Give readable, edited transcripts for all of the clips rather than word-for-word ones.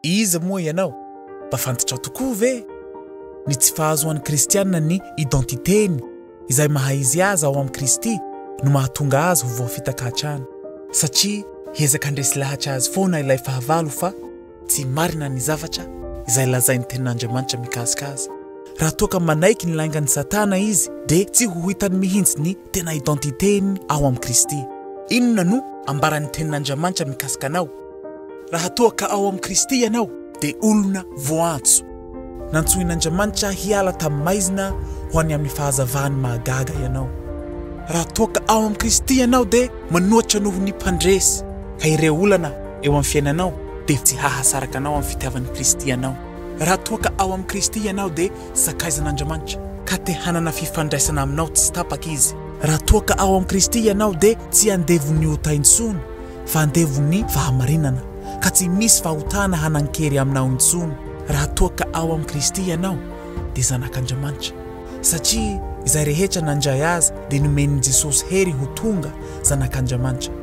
Iza moa ianao? Mba fantatrao tokoa ve? Ny tsy fahazoan'ny kristiana ny identité-ny, izay maha-izy azy ao amin'i Kristy, no mahatonga azy ho voafitaka hatrany. Satria hiezaka handresy lahatra azy foana ilay fahavalo fa tsy marina ny zavatra izay lazain'ny Tenin'Andriamanitra mikasika azy. Raha toa ka manaiky ny laingan'i Satana izy dia tsy ho hitany mihitsy ny tena identité-ny ao amin'i Kristy. Inona no ambaran'ny Tenin'Andriamanitra mikasika anao? Raha toa ka ao amin'i Kristy ianao dia olona voantso. Nantsoin'Andriamanitra hiala tamin'ny maizina ho any amin'ny fahazavany mahagaga ianao. Raha toa ka ao amin'i Kristy ianao dia manoatra noho ny mpandresy, ka ireo olana eo amin'ny fiainanao dia tsy hahasaraka anao amin'ny fitiavan'i Kristy anao. Raha toa ka ao amin'i Kristy ianao dia sakaizan'Andriamanitra, ka te hanana fifandraisana aminao tsy tapaka Izy. Raha toa ka ao amin'i Kristy ianao dia tsy andevon'ny ota intsony, fa andevon'ny fahamarinana, ka tsy misy fahotana hanan-kery aminao intsony. Raha toa ka ao amin'i Kristy ianao dia zanak'Andriamanitra, satria izay rehetra nandray Azy dia nomen'i Jesosy hery ho tonga zanak'Andriamanitra.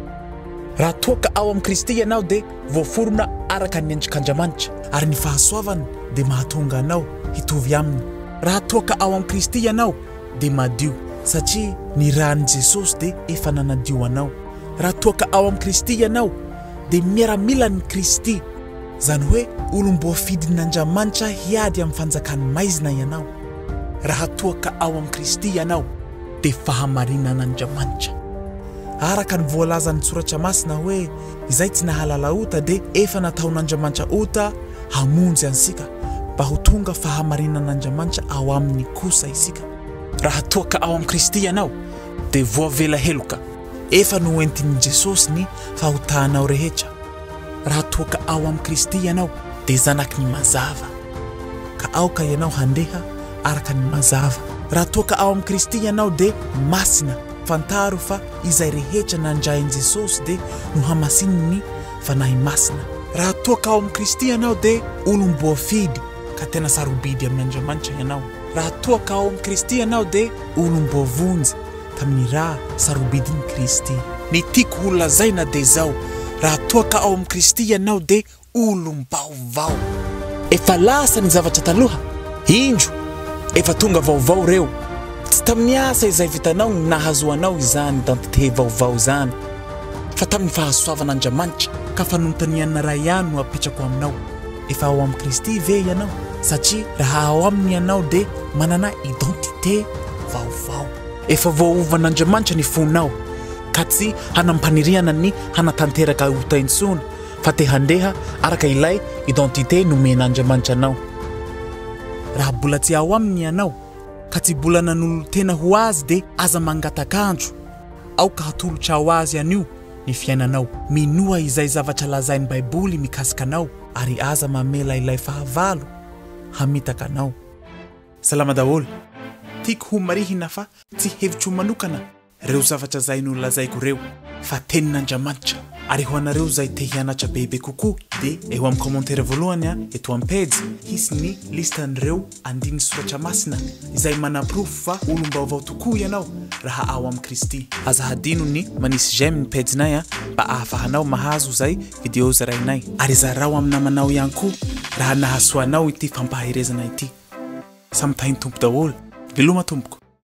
Raha toa ka ao amin'i Kristy ianao dia voaforona araka ny endrik'Andriamanitra, ary ny fahasoavany dia mahatonga anao hitovy Aminy. Raha toa ka ao amin'i Kristy ianao dia madio, satria ny ran'i Jesosy dia efa nanadio anao. Raha toa ka ao amin'i Kristy ianao dia miaramilan'i Kristy, izany hoe olom-boafidin'Andriamanitra hiady amin'ny fanjakan'ny maizina ianao. Raha toa ka ao amin'i Kristy ianao dia fahamarinan'Andriamanitra. Araka ny voalazan'ny Soratra Masina hoe izay tsy nahalala ota dia efa nataon'Andriamanitra ota hamonjy antsika mba ho tonga fahamarinan'Andriamanitra ao aminy kosa isika. Raha toa ka ao amin'i Kristy ianao dia voavela heloka. Efa noentin'i Jesosy ny fahotanao rehetra. Raha toa ka ao amin'i Kristy ianao dia zanaky ny mazava. Ka aoka ianao handeha araka ny mazava. Raha toa ka ao amin'i Kristy ianao dia masina. Fantaro fa izay rehetra nandrain'i Jesosy dia nohamasinin'ny Fanahy Masina. Raha toa ka ao amin'i Kristy ianao dia olom-boafidy ka tena sarobidy amin'Andriamanitra ianao. Raha toa ka ao amin'i Kristy ianao dia olom-boavonjy tamin'ny ra sarobidin'i Kristy. Ny tiako ho lazaina dia izao, raha toa ka ao amin'i Kristy ianao dia olom-baovao. Efa lasa ny zavatra taloha, indro, efa tonga vaovao ireo. Tsy tamin'ny asa izay vitanao no nahazoanao izany identité vaovao izany, fa tamin'ny fahasoavan'Andriamanitra. Ka fanontaniana iray ihany no apetrako aminao, efa ao amin'i Kristy ve ianao? Satria raha ao aminy ianao dia manana identité vaovao. Efa voaovan'Andriamanitra ny fonao, ka tsy hanam-paniriana ny hanatanteraka ota intsony, fa te handeha araka ilay identité nomen'Andriamanitra anao. Raha bola tsy ao aminy ianao, ka tsy bola nanolo-tena ho Azy dia aza mangatak'andro, aoka hatolotrao Azy anio ny fiainanao. Minoa izay zavatra lazain'ny Baiboly mikasika anao ary aza mamela ilay fahavalo hamitaka anao. Salama daholo. Tiako ho marihina fa tsy hevitro manokana reo zavatra zay nolazaiko reo fa tenin'Andriamanitra. Ary ho anareo zay te hianatra bebe kokoa de eo am commentaire voalohany eto am pejy hisy ny liste an'ireo andininy soratra masina izay manaporofo fa olom-baovao tokoa ianao raha ao am Kristy. Aza hadino ny manisy j'aime ny pejinay mba ahafahanao mahazo zay video zarainay. Ary zarao am namanao ihany koa raha nahasoa anao ity fampaherezana ity. Samy tahin'ny Tompo daholo. Veloma tompoko.